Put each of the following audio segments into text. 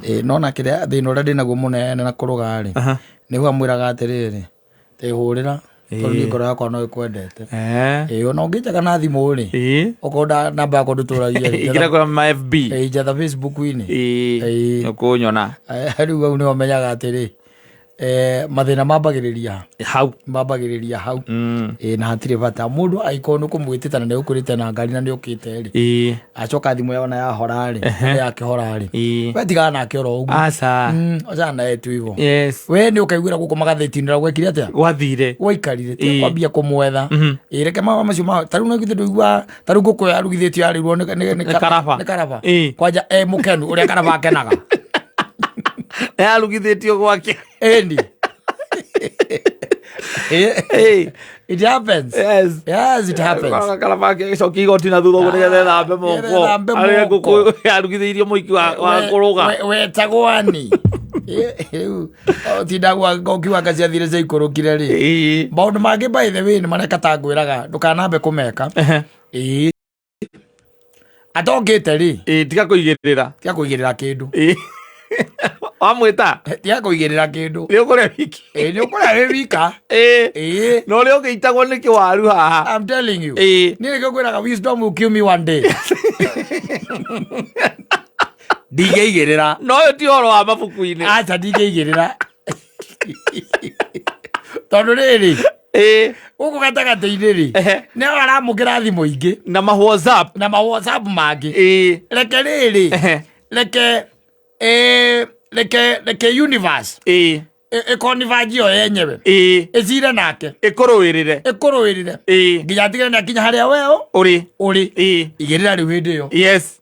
Ĩĩ, no na kĩrĩa thĩna ũrĩa ndĩnaguo mũnene na kũrũga rĩ, nĩguo amwĩraga atĩrĩrĩ, tĩhũrĩra tondũ niĩ ngoro yakwa no ĩkwendete. Ĩĩ, ona ũngĩnjaga na thimũ rĩ, okorwo namba yakwa ndũtũragia rĩ, Ingĩra kwa ma FB. Ĩĩ, njatha Facebook-inĩ. Ĩĩ. Nĩũkũnyona. Rĩu hau nĩho menyaga atĩrĩ, mathĩna mambagĩrĩria ha? Hau. Mambagĩrĩria hau. Ĩĩ, na hatirĩ bata mũndũ angĩkorwo nĩ kũmwĩtĩte na nĩ ũkũrĩte na ngari na nĩ ũkĩte rĩ, acoka thimũ yona yahora rĩ, yakĩhora rĩ, we tigana nake oro ũguo. Aca. Achana naye tu hivyo. Yes. We nĩ ũkaiguĩra gũkũ magathĩti-inĩ ũrĩa gwekire atĩa, Gwathire. gwaikarire, tiga kwambia kũmwetha. Ĩĩ, reke mawa macio ma tarĩu no githĩ ndũigua tarĩu ngũkũ yarugithĩtio yarĩirwo nĩ karaba. Nĩ karaba. Kwanja e mũkenu ũrĩa karaba akenaga. Yarugithĩtio gwake. Ĩni. It happens. Yes. Yes, it happens. Karaba agĩcokia igoti na thutha ũguo nĩgetha ethambe moko. Ethambe Arĩa moko. ngũkũ yarugithĩirio mũiki wa kũrũga. Wetagwo ani. Rĩu tindagwa ũkiuga ciathire ciaikũrũkire rĩ. Maũndũ mangĩ by the way nĩ mareka ta ngwĩraga ndũkanambe kũmeka. Ĩĩ. Atokĩte rĩ. Ĩĩ, tiga kũigĩrĩra. Tiga kũigĩrĩra kĩndũ. Ĩĩ. Wamwĩta? Tiga kũigĩrĩra kĩndũ. Nĩ ũkũrĩa wiki. Ĩĩ, nĩ ũkũrĩa wĩ wika. Ĩĩ. Ĩĩ. Na ũrĩa ũgĩitagwo nĩ kĩwaru haha. I'm telling you. Ĩĩ. Niĩ nĩkĩo ngwĩraga wisdom will kill me one day. Ndingĩigĩrĩra. No ũyũ ti ũhoro wa mabuku-inĩ. Aca, ndingĩigĩrĩra. Tondũ rĩrĩ, gũkũ gatagatĩ-inĩ rĩ, nĩ aramũkĩra thimũ ingĩ. Na ma WhatsApp. Na ma WhatsApp mangĩ. Reke rĩrĩ, reke reke universe ĩkonivanji yo yenyewe, ĩcire nake. Ĩkũrũĩrĩre. Ĩkũrũĩrĩre. Nginya atigĩre nĩ akinya harĩa we ũrĩ. Ũrĩ. Igĩrĩra rĩu hĩndĩ ĩyo. Yes.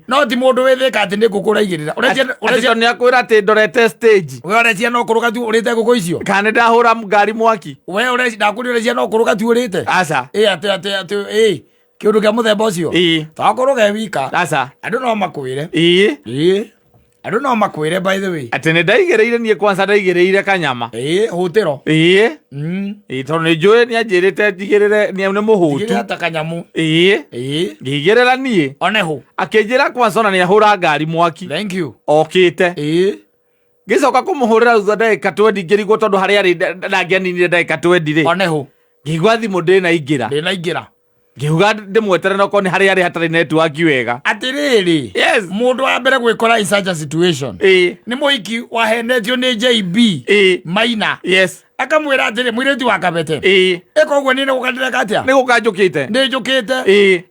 No ti mũndũ wĩthĩka atĩ nĩ ngũkũ ũraigĩrĩra. Atĩ tondũ nĩ akwĩra atĩ ndorete stage. We ũrecia no kũrũga tu ũrĩte ngũkũ icio. Kana nĩ ndahũra ngari mwaki. We ũreci ndakũria ũrecia no kũrũga tu ũrĩte. Aca. Ĩ, atĩ ĩ kĩũndũ kĩa mũthemba ũcio. To kũrũga wika. Aca. Andũ no makwĩre. Ĩĩ. Andũ no makwĩre by the way. Atĩ nĩ ndaigĩrĩire niĩ kwanza ndaigĩrĩire kanyama. Ĩĩ, hũtĩro. Ĩĩ. Ĩĩ, tondũ nĩ njũĩ nĩ anjĩrĩte njigĩrĩre nĩ mũhũtu. Igĩrĩra ta kanyamũ. Ĩĩ. Ĩĩ. Ngĩigĩrĩra niĩ. One hũ. Akĩnjĩra kwanza ona nĩ ahũra ngari mwaki. Thank you. Okĩte. Ĩĩ. Ngĩcoka kũmũhũrĩra thutha ndagĩka 20 ngĩrigwo tondũ harĩa arĩ ndangĩaninire ndagĩka 20 rĩ. One hũ. Ngĩigua thimũ ndĩnaingĩra. Ndĩnaingĩra. Ngiuga ndĩmwetere no korwo nĩ harĩa arĩ hatarĩ network wega. Atĩrĩrĩ. Yes. Mũndũ wa mbere gwĩkora in such a situation. Nĩ mũhiki wahenetio nĩ JB. Maina. Yes. Akamwĩra atĩrĩ, mũirĩtu wa Kabete. Ĩka ũguo niĩ nĩ gũka ndĩreka atĩa? Nĩ gũka njũkĩte. Nĩ njũkĩte.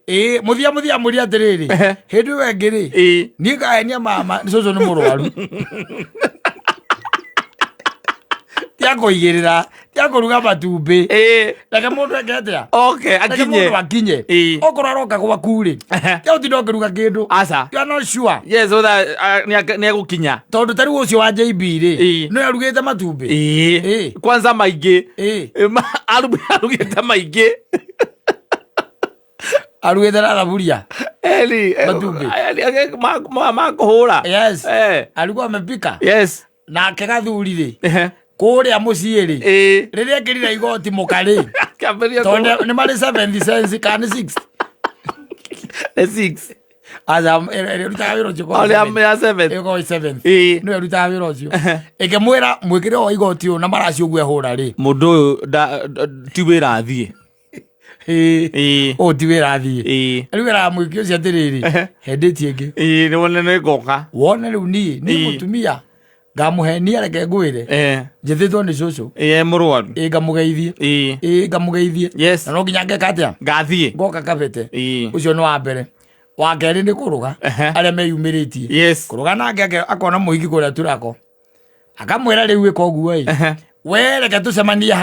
Ĩĩ, mũthia mũthia amwĩre atĩrĩrĩ, hĩndĩ ĩyo ĩngĩ rĩ, niĩ ngahenia mama, cũcũ nĩ mũrwaru. Tiga kũigĩrĩra, tiga kũruga matumbĩ. Reke mũndũ eke atĩa? Okay, Reke akinye. mũndũ akinye. Okorwo aroka gwaku rĩ, tiga gũtinda ũkĩruga kĩndũ. Aca. You are not sure. Yes, so that, nĩ egũkinya. Tondũ ta rĩu ũcio wa JB rĩ, nĩ arugĩte matumbĩ. Kwanza maingĩ. Arugĩte maingĩ. Arugĩte na thaburia. Eli, Matumbĩ. Eli, ma kũhũra. Yes. Alikuwa amepika. Yes. Nake gathuri rĩ, kũrĩa mũciĩ rĩ, rĩrĩa ekĩrire igoti mũka rĩ, Akĩambĩrĩria tondũ nĩ marĩ seventh sense kana nĩ sixth? Nĩ sixth. Aca, ĩrĩa ĩrutaga wĩra ũcio O, ĩkoragwo ya seventh. Ĩkoragwo ĩ seventh. Nĩwe ĩrutaga wĩra ũcio. Ĩkĩmwĩra mwĩkĩre wa igoti ũyũ na maraci ũguo ehũra rĩ. Mũndũ ũyũ ti wĩra athiĩ. Ũyũ ti wĩra athiĩ. Rĩu ĩraga mũhiki ũcio atĩrĩrĩ, hendĩtie ĩngĩ. Ĩĩ, nĩ wone nĩ ngoka. Wone rĩu niĩ mũtumia ngamũhenia, reke ngwĩre. Njĩtĩtwo nĩ cũcũ. Ĩĩ, mũrwaru. Ĩĩ, ngamũgeithie. Ĩĩ, ngamũgeithie. Yes. Na no nginya ngeka atĩa? Ngathiĩ. Ngoka Kabete. Ũcio nĩ wa mbere. Wa kerĩ nĩ kũrũga. Arĩa meyumĩrĩtie. Yes. Kũrũga nake akona mũhiki kũrĩa Turako. Akamwĩra rĩu ĩka ũguo ĩ. We reke tũcemanie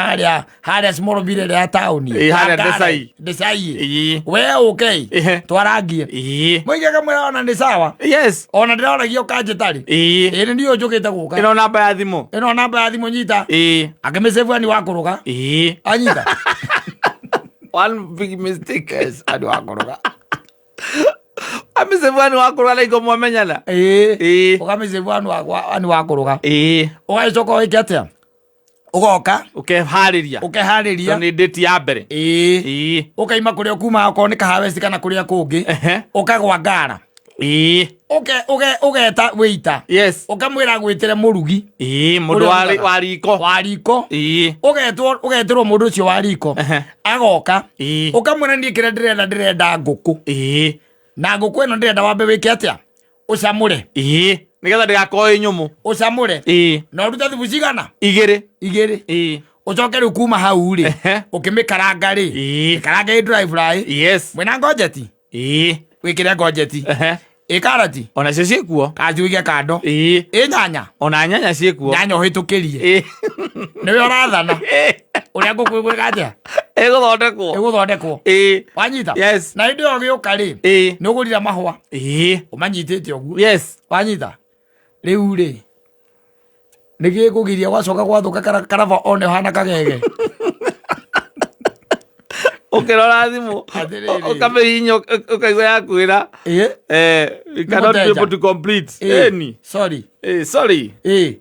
harĩa small village ĩrĩa ya taũni. Ĩĩ, harĩa Ngare. Desai. Desai. Ĩĩ. We ũke ĩ. Twarangie. Mũhiki akamwĩra ona nĩ sawa. Yes. Ona ndĩroragia ũkanjĩta rĩ. Ĩĩ. Ĩĩ, nĩ niĩ ũnjũkĩte gũka. Ĩno namba ya thimũ. Ĩno namba ya thimũ nyita. Ĩĩ. Akĩmĩcĩbu ani wa kũrũga. Ĩĩ. Anyita. One big mistake. Yes, ani wa kũrũga. Amĩcĩbu ani wa kũrũga na iko mwamenyana. Ĩĩ. Ĩĩ. Ũkamĩcĩbu ani wa kũrũga. Ĩĩ. Ũgagĩcoka ũgĩke atĩa? Ũgoka. Ũkeharĩria. Ũkeharĩria. Tondũ nĩ date ya mbere. Ĩĩ. Ĩĩ. Ũkaima kũrĩa ũkuuma okorwo nĩ Kahawa West kana kũrĩa kũngĩ. Ũkagwa ngara. Ĩĩ. Ũgeta wĩita. Yes. Ũkamwĩra gwĩtĩre mũrugi. Ĩĩ, mũndũ Ũrĩa wa ũrugaga. wa riko. Wa riko. Ĩĩ. Ũgetwo, ũgetĩrwo mũndũ ũcio wa riko. Agoka. Ĩĩ. Ũkamwĩra niĩ kĩrĩa ndĩrenda, ndĩrenda ngũkũ. Ĩĩ. Na ngũkũ ĩno ndĩrenda wambe wĩke atĩa? Ũcamũre. Ĩĩ. Nĩgetha ndĩgakorwo ĩ nyũmũ. Ũcamũre. Ĩĩ. Na ũrute thubu cigana? Igĩrĩ. Igĩrĩ. Ĩĩ. Ũcoke rĩu kuma hau rĩ, ũkĩmĩkaranga rĩ, Ĩĩ. ĩkaranga ĩ dry fry. Yes. Mwĩna ngonjeti? Ĩĩ. Wĩkĩre ngonjeti. Ĩ karati? Onacio ciĩkuo. Karati ũige kando. Ĩĩ. Ĩ nyanya? Ona nyanya ciĩkuo. Nyanya ũhĩtũkĩrie. Ĩĩ. Nĩwe ũrathana. Ĩĩ. Ũrĩa ngũkũ ĩgwĩka atĩa? Ĩgũthondekwo. Ĩgũthondekwo. Ĩĩ. Wanyita? Yes. Na hĩndĩ ĩyo ũgĩũka rĩ, Ĩĩ. nĩ ũgũrire mahũa. Ĩĩ. Ũmanyitĩte ũguo. Yes. Wanyita? Rĩu rĩ, nĩ gĩkũgiria gwacoka gwathũka karaba one ũhana kagege. Ũkĩrora thimũ, Atĩrĩrĩ. ũkamĩhihinya ũkaigua yakwĩra. Ĩĩ. You cannot be Mũteja. able to complete. Ĩĩ. Ĩni. Sorry. Sorry. Ĩĩ.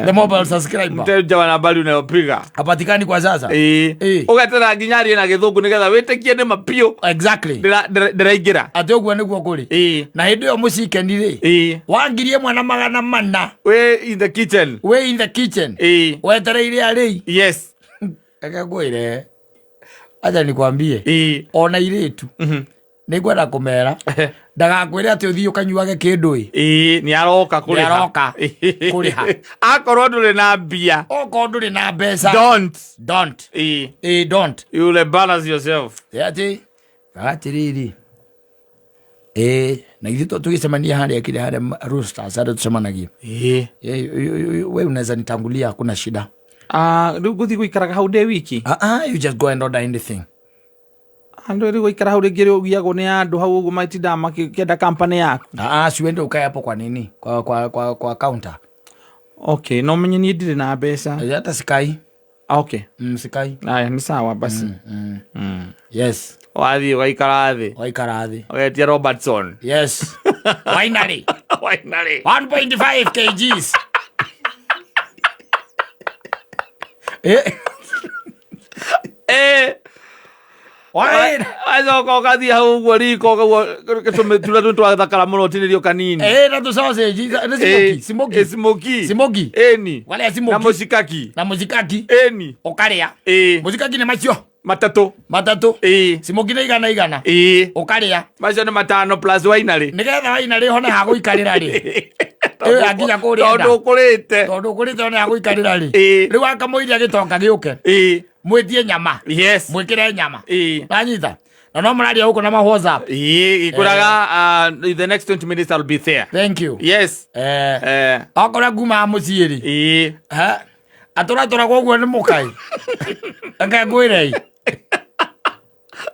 The mobile subscriber. Mteja wa nambari unayopiga. Hapatikani kwa sasa. Ĩĩ. Ĩĩ. Ũgetera nginya arie na gĩthũngũ nĩgetha wĩtĩkie nĩ ma biũ. Exactly. Ndĩraingĩra. Atĩ ũguo nĩguo kũrĩ. Ĩĩ. Na hĩndĩ ĩyo mũcikeni rĩ. Ĩĩ. Wa 1400. Wĩ in the kitchen. Wĩ in the kitchen. Ĩĩ. Wetereire arĩi. Yes. Reke ngwĩre. Acha nikwambie. Ĩĩ. Ona irĩtu. Nĩngwenda kũmera. Ndagakwĩre atĩ ũthiĩ ũkanyuage kĩndũ ĩ. Ĩĩ, nĩ aroka kũrĩha. Nĩ aroka kũrĩha. Akorwo ndũrĩ na mbia. Okorwo ndũrĩ na mbeca. Don't. Don't. Ĩĩ. Ĩĩ, don't. You will embarrass yourself. Ĩ atĩ, atĩrĩrĩ. Ĩĩ, na ithuĩ tũgĩcemania harĩa kĩrĩa harĩa Roosters harĩa tũcemanagia. Ĩĩ. Ĩĩ, we unaweza nitangulia, hakuna shida. Rĩu ngũthiĩ gũikaraga hau ndĩ wiki? You just go and order anything. Andũ rĩu gũikara hau rĩngĩ rĩ ũgiagwo nĩ andũ hau ũguo matindaga makĩenda company yaku. Si uende ukae hapo kwa nini? Kwa counter. Okay, no menye niĩ ndirĩ na mbeca. Hata sikai. Okay. Sikai. Aya, nĩ sawa basi. Yes. Wathiĩ ũgaikara thĩ. Waikara thĩ. Ũgetia Robertson. Yes. Winery. Winery. 1.5 kgs. Wine. Wacoka ũgathiĩ hau ũguo riko ũguo tũmĩtura tũu twathakara mũno ũtinĩrio kanini. Na tũ sausage, nĩ smoky, smoky. Smoky. Smoky. Ĩni. Warĩa smoky. Na mũcikaki. Na mũcikaki. Ĩni. Ũkarĩa. Mũcikaki nĩ macio. Matatũ. Matatũ. Smoky nĩ igana igana. Ũkarĩa. Macio nĩ matano plus winery. Nĩgetha winery hone ha gũikarĩra rĩ. Ĩyo yakinya kũrĩa nda. Tondũ ũkũrĩte. Tondũ ũkũrĩte hone ha gũikarĩra rĩ. Rĩu akamũiria gĩtonga gĩũke. Mwĩtie nyama. Yes. Mwĩkĩre nyama. Nanyita. Na no mũraria gũkũ na ma WhatsApp. Ĩĩ, ikũraga, in the next 20 minutes I'll be there. Thank you. Yes. Okorwo nguma mũciĩ rĩ. Ha? Atũratũragwo ũguo nĩ mũkai. Reke ngwĩre ĩ.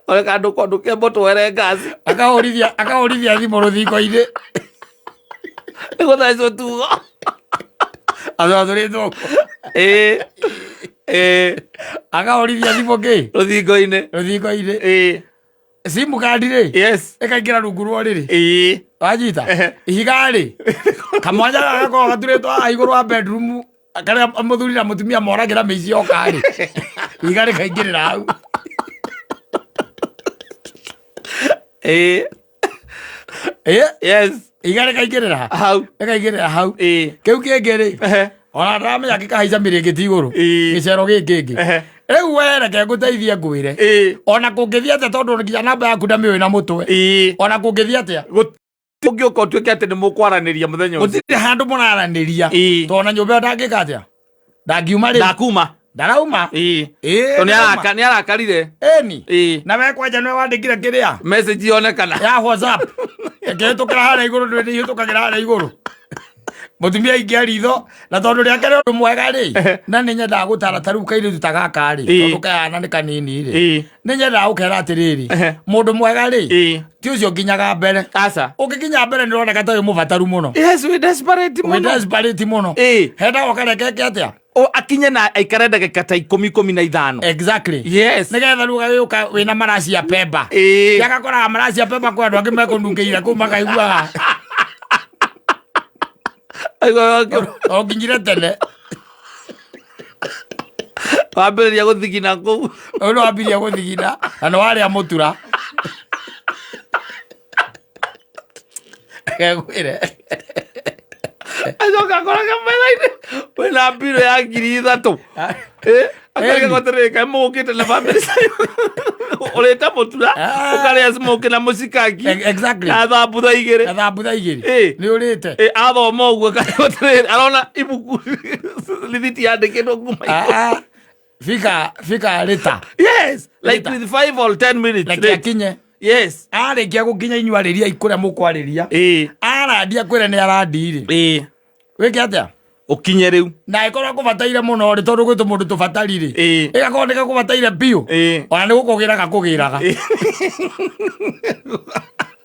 Ore kandũ kondũ kembo twere ngaci. Akahũrithia thimũ rũthingo-inĩ. Nĩ gũthecwo tugo. Atũratũrĩtwo ũguo. Akahũrithia thimũ kĩ? Rũthingo-inĩ. Rũthingo-inĩ. Simu kandi rĩ? Yes. Ĩkaingĩra rungu rwa ũrĩrĩ. Wanyita? Ehe. Ihiga rĩ? Kamwanya gagakorwo gaturĩtwo haha igũrũ wa bedroom, karĩa mũthuri na mũtumia moragĩra mĩici yoka rĩ. Ihiga rĩkaingĩrĩra hau. Yes. Ihiga rĩkaingĩrĩra? Hau. Rĩkaingĩrĩra hau. Ĩĩ. Kĩu kĩngĩ rĩ? Ehe. Ona ndaramenya gĩkahaica mĩrĩngĩti igũrũ. Ĩĩ. Gĩcero gĩkĩ kĩngĩ. Ehe. Rĩu we reke ngũteithie ngwĩre. Ĩĩ. Ona kũngĩthiĩ atĩa tondũ nginya namba yaku ndamĩũĩ na mũtwe. Ĩĩ. Ona kũngĩthiĩ atĩa? Ũngĩũka ũtuĩke atĩ nĩ mũkwaranĩria mũthenya ũcio. Gũtirĩ handũ mũraranĩria. Ĩĩ. Tondũ ona nyũmba ĩyo ndangĩka atĩa? Ndangiuma rĩu. Ndakuma. Ndarauma. Ĩĩ. Ĩĩ, Tondũ ndarauma. nĩ arakarire. Ĩni. Ĩĩ. Na we kwanja nĩwe wandĩkire kĩrĩa? Message yonekana. Ya WhatsApp. Ĩkĩhĩtũkĩra harĩa igũrũ, ndũĩ nĩ ihĩtũkagĩra harĩa igũrũ. Mũtumia aingĩa ritho, na tondũ rĩake nĩ ũndũ mwega rĩ, na nĩ nyendaga gũtara ta rĩu kairĩtu ta gaka rĩ, Ĩĩ. tondũ kehana nĩ kanini rĩ. Ĩĩ. Nĩ nyendaga gũkera atĩrĩrĩ, Ehe. mũndũ mwega rĩ, Ĩĩ. ti ũcio nginyaga mbere. Aca. Ũngĩkinya mbere nĩ ũroneka ta wĩ mũbataru mũno. Yes, we desperate Wĩ mũno. desperate mũno. Ĩĩ. Hendaga ũkareke atĩa? O akinye na aikare ndagĩka ta ikũmi, ikũmi na ithano. Exactly. Yes. Nĩgetha rĩu ũgagĩũka wĩna maraci ya pemba. Ĩĩ. Yagakoraga maraci ya pemba kwĩ andũ angĩ mekũnungĩire kũu makaiguaga. O nginyire tene. Wambĩrĩria gũthigina kũu. Ũyũ nĩ wambirie gũthigina na nĩ warĩa mũtura. Ngwĩre. Acoka akoraga metha-inĩ wĩna mbirũ ya 3000. Akarigagwo atĩrĩrĩ, kaĩ mũgũkĩte na bamĩrĩ cianyu? Ũrĩte mũtura, Ah. ũkarĩa smoky na mũcikaki na thambutha 2. Na thambutha 2. Nĩ ũrĩte. Athoma ũguo akarigwo atĩrĩrĩ, arona ibuku rithiti yandĩkĩtwo kuma igũrũ. Ah, fika fika rĩta. Yes, like Later. with 5 or 10 minutes Reke late. akinye. Yes. Arĩkia gũkinya inyuarĩria kũrĩa mũkwarĩria. Arandia kwĩre nĩ arandi rĩ. Wĩke atĩa? Ũkinye rĩu. Na ĩkorwo akũbataire mũno rĩ, tondũ gwĩ tũmũndũ tũbatari rĩ. Ĩgakorwo nĩ gakũbataire biũ. Ona nĩ gũkũgĩra gakũgĩraga.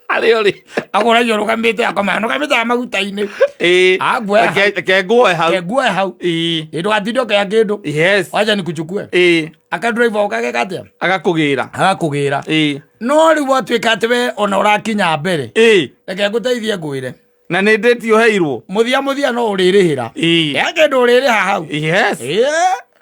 Harĩa ũrĩ. Akũragia ũrũgamĩte akamenya ndũgamĩte haha maguta-inĩ. Anguoya hau. Reke nguoe hau. Reke nguoe hau. Ĩ ndũgatinde ũkĩoya kĩndũ. Yes. Wacha nikuchukue. Akadrive ũkageka atĩa? Agakũgĩra. Agakũgĩra. No rĩu watuĩka atĩ we ona ũrakinya mbere. Reke ngũteithie ngwĩre. Na nĩ ndĩti ũheirwo. Mũthia mũthia no ũrĩrĩhĩra. He kĩndũ ũrĩrĩha hau. Yes.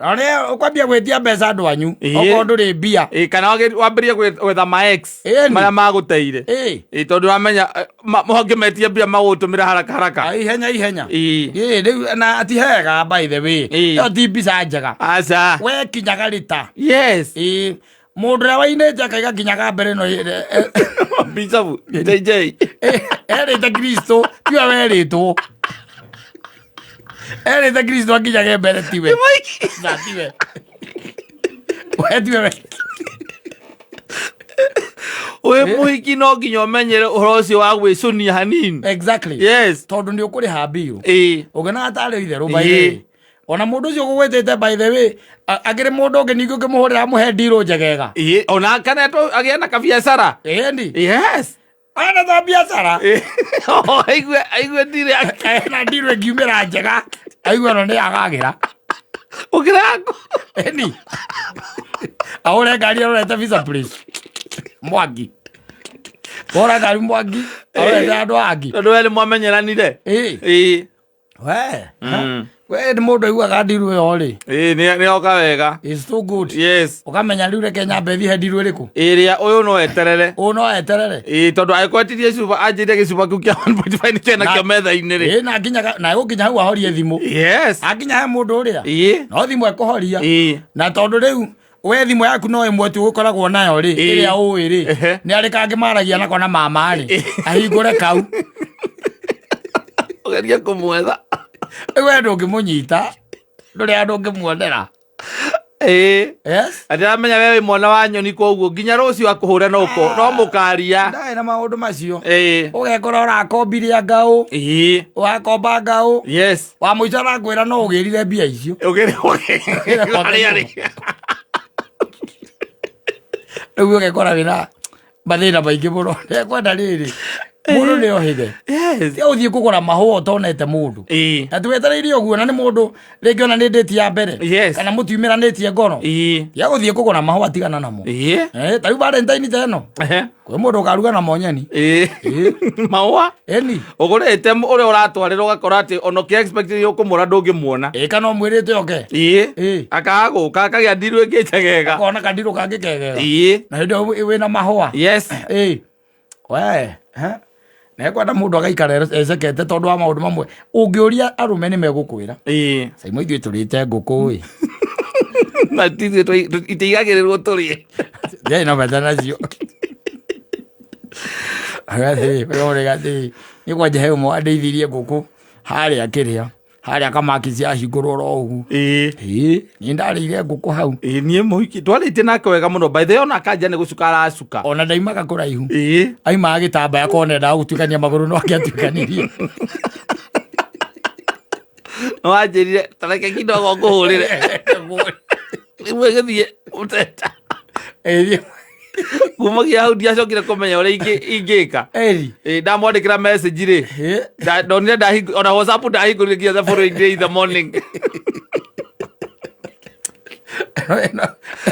Na nĩ ũkwambia gwĩtia mbeca andũ anyu. Okorwo ndũrĩ mbia. Kana wambĩrĩrie gwetha ma ex marĩa magũteire. Tondũ wamenya ũngĩmetia mbia magũtũmĩra haraka haraka. Ihenya ihenya. Rĩu na ti hega by the way. Ĩyo ti mbica njega. Aca. We kinyaga rĩta. Yes. Mũndũ ũrĩa wainĩte akaiga kinyaga mbere no Bishop JJ. Erĩte Kristo, tiwe werĩtwo. Erĩte Kristo akinyage mbere tiwe. Na tiwe. We tiwe we. Wĩ mũhiki no nginya ũmenyere ũhoro ũcio wa gwĩcũnia hanini. Exactly. Yes. Tondũ nĩ ũkũrĩha biũ. Ũngĩona tarĩ itherũ by the way. Ona mũndũ ũcio ũgũgwĩtĩte by the way, akĩrĩ mũndũ ũngĩ ningĩ ũngĩmũhũrĩra amũhe ndirũ njegega. Ona kana agĩe na kabiacara. Ĩni. Yes. Ana ta biacara. Aigue ndirũ yake. Ena ndirũ ĩngiumĩra njega. Aigue ono nĩ agagĩra. Ũkĩra yaku. Ĩni. Ahũre ngari arorete visa please. Mwangi. Hũra ngari Mwangi. Arorete andũ angĩ. Tondũ we nĩ mwamenyeranire. We. We nĩ mũndũ aiguaga ndiru ĩyo rĩ. Nĩ oka wega. It's too good. Yes. Ũkamenya rĩu reke nyambe thiĩ he ndiru ĩrĩkũ. Ĩrĩa ũyũ no eterere. Ũyũ no eterere. Tondũ angĩkorwo etirie cuba, anjĩire gĩcuba kĩu kĩa 1.5 nĩkĩo enakĩo metha-inĩ rĩ. Na nginya na egũkinya hau ahorie thimũ. Yes. Akinya he mũndũ ũrĩa. No thimũ ekũhoria. Na tondũ rĩu we thimũ yaku no ĩmwe tu ũkoragwo nayo rĩ, ĩrĩa ũĩ rĩ, nĩ arĩ kangĩ maragia nako na mama rĩ, ahingũre kau. Ũgerie kũmwetha. Rĩu we ndũngĩmũnyita, ndũrĩ handũ ũngĩmuonera. Yes. Atĩ aramenya we wĩ mwana wa nyoni koguo nginya rũciũ akũhũre no no mũkaria. Ndarĩ na maũndũ macio. Ũgekora ũrakombirie ngaũ. Wakomba ngaũ. Yes. Wa mũico arakwĩra no ũgĩrire mbia icio. Ũgĩrire harĩa arĩ. Rĩu ũgekora wĩna mathĩna maingĩ mũno. Ndekwenda rĩrĩ. Mũndũ nĩ ohĩge. Yes. Tiga gũthiĩ kũgũra mahũa ũtonete mũndũ. Na twetereire ũguo na nĩ mũndũ rĩngĩ ona nĩ ndĩti ya mbere. Yes. Kana mũtiumĩranĩtie ngoro. Tiga gũthiĩ kũgũra mahũa tigana namo. Ta rĩu Valentine ta ĩno. Kwĩ mũndũ ũkaruga namo nyeni. Mahũa? Ĩni. Ũgũrĩte ũrĩa ũratwarĩra ũgakora atĩ ona ũkĩ expect nĩ ũkũmũra ndũngĩmuona. Kana ũmwĩrĩte oke. Akaga gũka akagĩa ndirũ ĩngĩ njegega. Akona kandirũ kangĩ kegega. Na hĩndĩ ĩyo wĩna mahũa. Yes. We, ha? Na ekwenda mũndũ agaikara ecekete tondũ wa maũndũ mamwe. Ũngĩũria arũme nĩ megũkwĩra. Caimo ithuĩ tũrĩte ngũkũ ĩ. Na ithuĩ itiigagĩrĩrwo tũrĩe. Ndiarĩ na bata nacio. Agathiĩ, ũrĩa atĩ, nĩ kwanja he ũmwe wandeithirie ngũkũ harĩa kĩrĩa. Harĩa kamaki ciahingũrwo oro ũguo. Niĩ ndarĩire ngũkũ hau. Niĩ mũhiki twarĩtie nake wega mũno. By the way, ona akanja nĩ gũcuka aracuka. Ona ndaimaga kũraihu. Aimaga gĩtambaya kona endaga gũtuĩkania magũrũ no angĩatuĩkanirie. No anjĩrire, ta reke kidogo ngũhũrĩre. Rĩu ĩgĩthiĩ ũteta. Kumagia hau ndiacokire kũmenya ũrĩa ingĩka. Ndamwandĩkĩra message rĩ. Ndonire ona WhatsApp ndahingũrire nginya the following day in the morning. Ĩno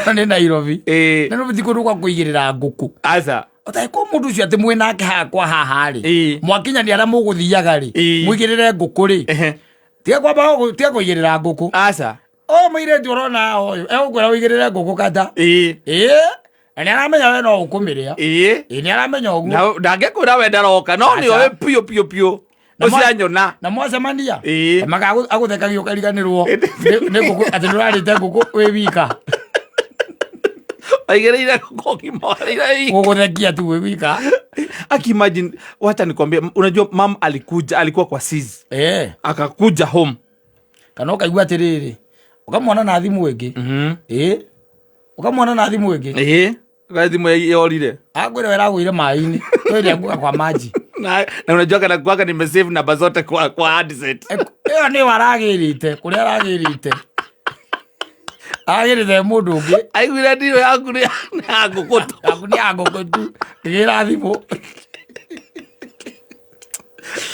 nĩ Nairobi. Nairobi ti kũndũ gwa kũigĩrĩra ngũkũ. Aca. Ũtarĩ kwa mũndũ ũcio atĩ mwĩ nake haha kwa haha rĩ. Mwakinyania arĩa mũgũthiaga rĩ. Mũigĩrĩre ngũkũ rĩ. Tiga kwamba tiga kũigĩrĩra ngũkũ. Aca. Ũyũ mũirĩtu ũrona haha ũyũ, egũkwĩra ũigĩrĩre ngũkũ kata. Na nĩ aramenya we no ũkũmĩrĩa. Ĩĩ. Ĩ, nĩ aramenya ũguo. Na ndangĩkwĩra we ndaroka, no nĩ Aca. oĩ piũ piũ piũ. Na mwa- Ũcianyona. Na mwacemania Ĩĩ. maka agũthekagia ũkariganĩrwo nĩ ngũkũ atĩ ndũrarĩte ngũkũ wĩ wika. Waigĩrĩire ngũkũ ngima warĩire wika. Gũgũthekia tu wĩ wika. Aki imagine, wacha nikwambie, unajua mam alikuja, alikuwa kwa sis. Eh, Akakuja home. Kana ũkaigua atĩrĩrĩ, ũkamwona na thimũ ĩngĩ. Ĩ, ũkamwona na thimũ ĩngĩ. Ĩĩ. Kwa thimũ yorire. Akwĩra weragũire maĩ-inĩ twĩrĩa nguga kwa maji. Na unajua kana kwaka nimesave namba zote kwa handset. Ĩyo nĩyo aragĩrĩte, kũrĩa aragĩrĩte agĩrĩte mũndũ ũngĩ. Aiguire ndiro yaku nĩ ya ngũkũ tu. Yaku nĩ ya ngũkũ tu, ngĩgĩra thimũ.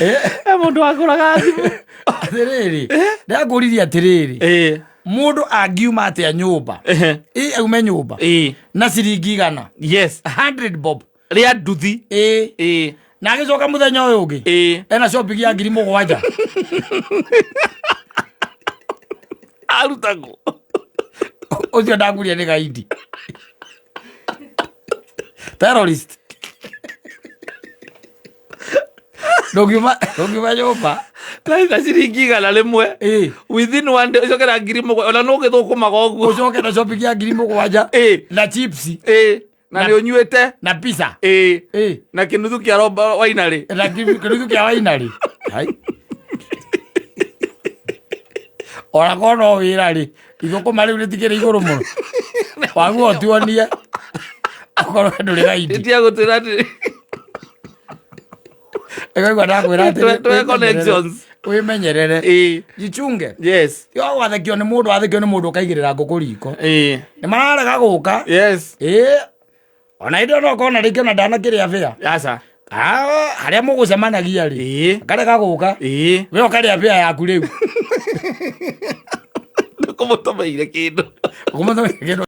Eh, mũndũ akũraga thimũ. Atĩrĩrĩ, ndakũririe atĩrĩrĩ, mũndũ angiuma atĩa nyũmba? Ĩ, aume nyũmba na ciringi 100. 100 bob. Rĩa nduthi. Ĩ, na agĩcoka mũthenya ũyũ ũngĩ ena shopping ya 7,000. Arutagwo. Ũcio ndakuria nĩ gaidi, terrorist. Ndũngiuma nyũmba na ciringi 100. Within one day ũcoke na 7,000, ona no ũgĩthũkũmaga ũguo. Ũcoke na shopping ya 7,000 na chips. Na nĩ ũnyuĩte. Na pizza. Na kĩnuthu kĩa roba wainarĩ. Na kĩnuthu kĩa wainarĩ. Hai. Ona korwo no wĩra rĩ, ithũkũma rĩu rĩtikĩrĩ igũrũ mũno, waguo ũtuonie okorwo ndũrĩ gaidi. Ĩtia gũtwĩra atĩ Ĩkaigua ndakwĩra atĩrĩ, Twe connections. Wĩmenyerere, jichunge. Tiga gwathekio nĩ mũndũ, wathekio nĩ mũndũ ũkaigĩrĩra ngũkũ riko. Nĩ mararega gũka. Ĩ, ona hĩndĩ ĩyo no ũkona rĩngĩ ona ndanakĩrĩa bĩa. Aca. Ah, harĩa mũgũcemanagia rĩ, akarega gũka. We ũkarĩa bĩa yaku rĩu. Ndũkũmũtũmĩire kĩndũ. Ũkũmũtũmĩire kĩndũ.